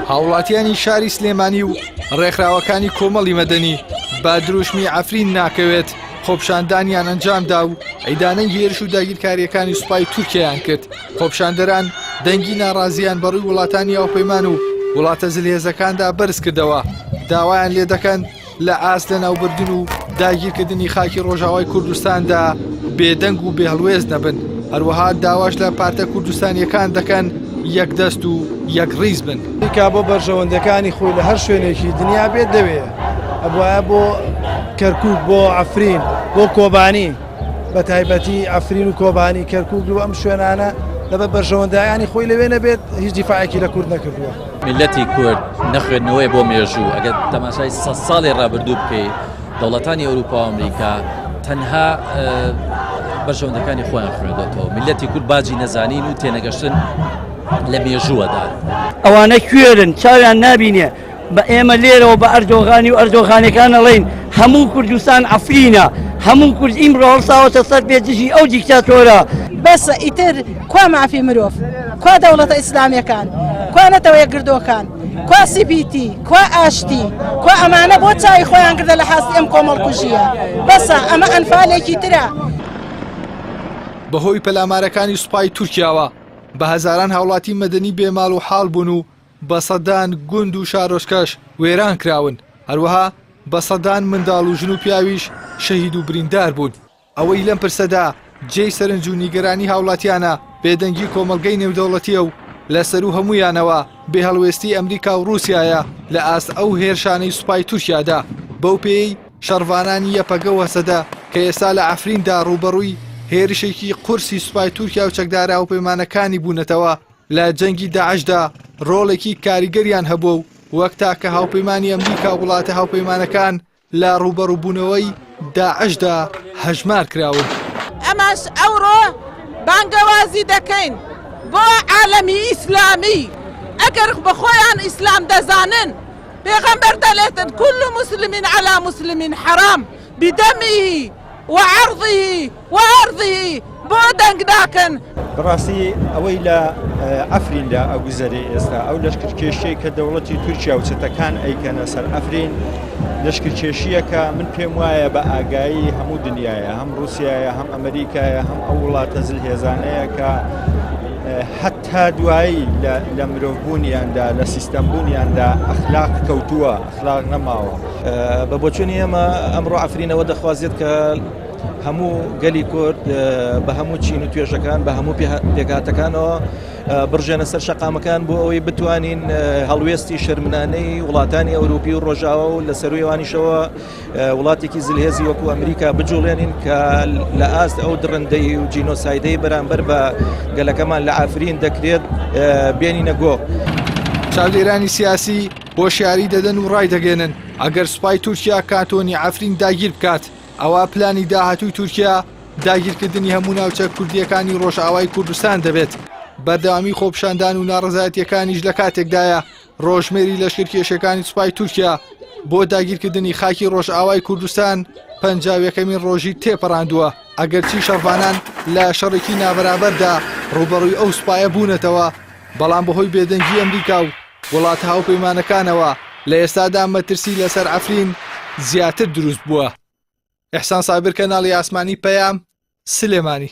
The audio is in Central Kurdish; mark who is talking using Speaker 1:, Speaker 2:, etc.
Speaker 1: هاوڵاتیانی شاری سلێمانی و ڕێکخراوەکانی کۆمەڵی مەدەنی بە دروشمی عەفرین ناکەوێت خۆپیشاندانیان ئەنجامدا و ئیدانەی هێرش و داگیرکارییەکانی سوپای تورکیایان کرد. خۆپیشاندەران دەنگی ناڕازییان بەڕووی وڵاتانی هاوپەیمان و وڵاتە زلهێزەکاندا بەرزکردەوە، داوایان لێدەکەن لە ئاست لەناوبردن و داگیرکردنی خاکی ڕۆژاوای کوردستاندا بێدەنگ و بێهەڵوێست نەبن، هەروەها داواش لە پارتە کوردستانییەکان دەکەن یەکدەست و یەکڕیز بن.
Speaker 2: ئەمریکا بۆ بەرژەوەندیەکانی خۆی لە هەر شوێنێکی دنیا بێت لەوێیە، ئەبوایە بۆ کەرکوک، بۆ عەفرین، بۆ کۆبانی، بە تایبەتی عەفرین و کۆبانی، کەرکوک و ئەم شوێنانە لەبەر بەرژەوەندیانی خۆی لەوێ نەبێت هیچ دیفاعێکی لە کورد نەکردووە.
Speaker 3: میللەتی کورد نەخوێندنەوەی بۆ مێژوو ئەگەر تەماشای سە ساڵی ڕابردوو بکەیت دەوڵەتانی ئەوروپا و ئەمریکا تەنها بەرژەوەندەکانی خۆیان خوێندێتەوە میللەتی کورد باجی نەزانین و تێنەگەشتن لە مێژووەدا.
Speaker 4: ئەوانە کوێرن چاویان نابینێ بە ئێمە لێرەوە بە ئەردۆغانی و ئەردۆغانەکان ئەڵێین هەموو کوردستان عەفرینە هەموو کورد ئیمڕۆ هەڵساوەتە سەر پێ دژی ئەو دیکتاتۆرە.
Speaker 5: بەسە ئیتر کوا مافی مرۆڤ کوا دەوڵەتە ئیسلامیەکان کوا نەتەوە یەکگردووەکان کوا سی پی تی کوا ئاشتی کوا ئەمانە بۆ چاوی خۆیان کردە لە حاستی ئەم کۆمەڵکوژیە بەسە ئەمە ئەنفالێکی ترە.
Speaker 1: بەهۆی پەلامارەکانی سوپای تورکیاوە بە هەزاران هاوڵاتی مەدەنی بێ ماڵ و حاڵ بوون و بە سەدان گوند و شارۆچکەش وێران کراون، هەروەها بە سەدان منداڵ و ژن و پیاویش شەهید و بریندار بوون. ئەوەی لەم پرسەدا جێی سەرنج و نیگەرانی هاوڵاتیانە، بێدەنگی کۆمەڵگەی نێودەوڵەتییە و لە سەروو هەموویانەوە بێهەڵوێستی ئەمریکا و ڕووسیایە لە ئاست ئەو هێرشانەی سوپای تورکیادا، بەو پێیەی شەڕڤانانی یەپەگە و هەسەدە کە ئێستا لە عەفریندا ڕووبەڕووی هێرشێکی قورسی سوپای تورکیا و چەکدارە هاوپەیمانەکانی بوونەتەوە، لە جەنگی داعشدا ڕۆڵێکی کاریگەریان هەبووە و وەک تاکە هاوپەیمانی ئەمریکا و وڵاتە هاوپەیمانەکان لە ڕووبەڕووبوونەوەی داعشدا هەژمار کراون.
Speaker 6: ئەمەش ئەوڕۆ بانگەوازی دەکەین بۆ عالەمی ئیسلامی ئەگەر بە خۆیان ئیسلام دەزانن پێغەمبەر دەلێتن کل مسلمین علی مسلمین حرام بدمه وعرضه وئەرضه بۆ دەنگ ناکەن؟
Speaker 7: بەڕاستی ئەوەی لە عەفریندا ئەگوزەرێ ئێستا ئەو لەشکرکێشیەی کە دەوڵەتی تورکیا و چەتەکان ئەیکەنە سەر عەفرین لەشکرکێشیەکە من پێم وایە بە ئاگایی هەموو دنیاە هەم رووسایە هەم ئەمریکایە هەم ئەو وڵاتە زلهێزانەیە کە حتا دوایی لە مرۆڤبوونیاندا لە سیستەمبوونیاندا ئەخلاق کەوتووە ئەخلاق نەماوە.
Speaker 8: بە بۆچوونی ئێمە ئەمڕۆ عەفرینەوە دەخوازێت کە هەموو گەلی کورد بە هەموو چین و توێژەکان بە هەموو پێکهاتەکانەوە بڕژێنە سەر شەقامەکان بۆ ئەوەی بتوانین هەڵوێستی شەرمنانەی وڵاتانی ئەوروپی و ڕۆژاوا و لە سەرویوانیشەوە وڵاتێکی زلهێزی وەکو ئەمریکا بجوڵێنین کە لە ئاست ئەو دڕندەی و جینۆسایدەی بەرامبەر بە گەلەکەمان لە عافرین دەکرێت بێنینە گۆ.
Speaker 1: چاودێرانی سیاسی هۆشیاری دەدەن و ڕایدەگەێنن ئەگەر سوپای تورکیا کانتۆنی عەفرین داگیر بکات ئەوا پلانی داهاتووی تورکیا داگیرکردنی هەموو ناوچە کوردییەکانی ڕۆژئاوای کوردستان دەبێت. بەردەوامی خۆپیشاندان و ناڕەزایەتییەکانیش لە کاتێکدایە ڕۆژمێری لەشکرکێشیەکانی سوپای تورکیا بۆ داگیرکردنی خاکی ڕۆژئاوای کوردستان پەنجاویەکەمین ڕۆژی تێپەڕاندووە ئەگەرچی شەڕڤانان لە شەڕێکی نابەرابەردا ڕووبەڕووی ئەو سوپایە بوونەتەوە بەڵام بەهۆی بێدەنگی ئەمریکا و وڵاتە هاوپەیمانەکانەوە لە ئێستادا مەترسی لەسەر عەفرین زیاتر دروست بووە. ئیحسان سابر کەناڵی ئاسمانی پەیام، سلێمانی.